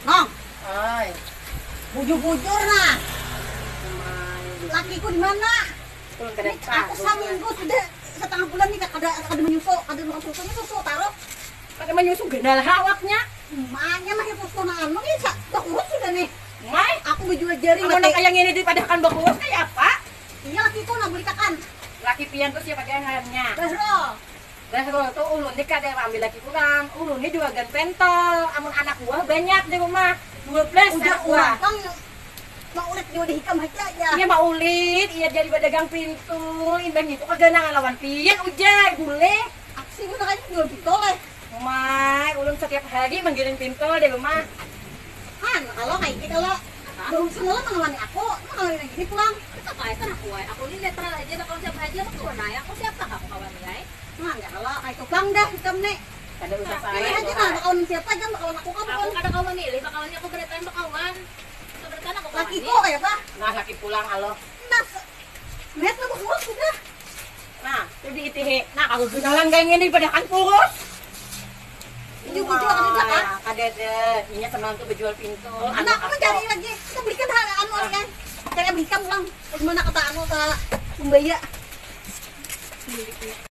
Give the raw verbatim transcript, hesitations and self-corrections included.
Nong. Oi. Bujur-bujur nah. Lakiku di mana? Aku saminggu sudah, setengah bulan nih kada kada menyusu, kada makan susunya, susu taruh. Kada menyusu, ganal awaknya. Makanya masih susu nang anu nih, kurus sudah nih. Mai, aku bujur jari. Amun kaya ngini dipadahkan bakurus kaya apa? Iya, lakiku nang beli kakan. Laki pian tuh siapa ngarannya? Bahrul. Bahrul tuh ulun ni kada ambil laki pulang. Ulun ni juragan pentol. Amun anak buah banyak di rumah. Dua belas anak buah. Pang maulit jua dihikam haja ya. Iya maulit, iya jadi badagang pintu. Imbah itu kaganangan lawan pian ujar, bule. Aksi guna kayak jual pintu leh. Mai, ulun setiap hari manggiring pintu di rumah. Han, kalau kayak gitu lo. Belum semula mangawani aku, mangawani lagi pulang. Apa itu aku, aku ni netral aja, bakal siapa aja, aku kawan aja, aku siapa aku kawan aja. Nah, ya kalau kayak tukang dah hitam nih. Kada usah saya. Ini aja lah, bakawan siapa aja, bakawan aku kan. Aku kada kawan milih, bakawannya aku berataan bakawan. Berataan aku kawan. Laki kok kayak apa? Nah, laki pulang, alo. Nah, net lu kurus sudah. Nah, itu diitihi. Nah, kalau sudah langgang ini pada kan kurus. Ini bujur kan juga kan? Kada ada. Inya semalam tuh berjual pintu. Anak aku cari lagi. Kita belikan hal anu ya. Cari belikan pulang. Gimana kata anu, kata Kumbaya?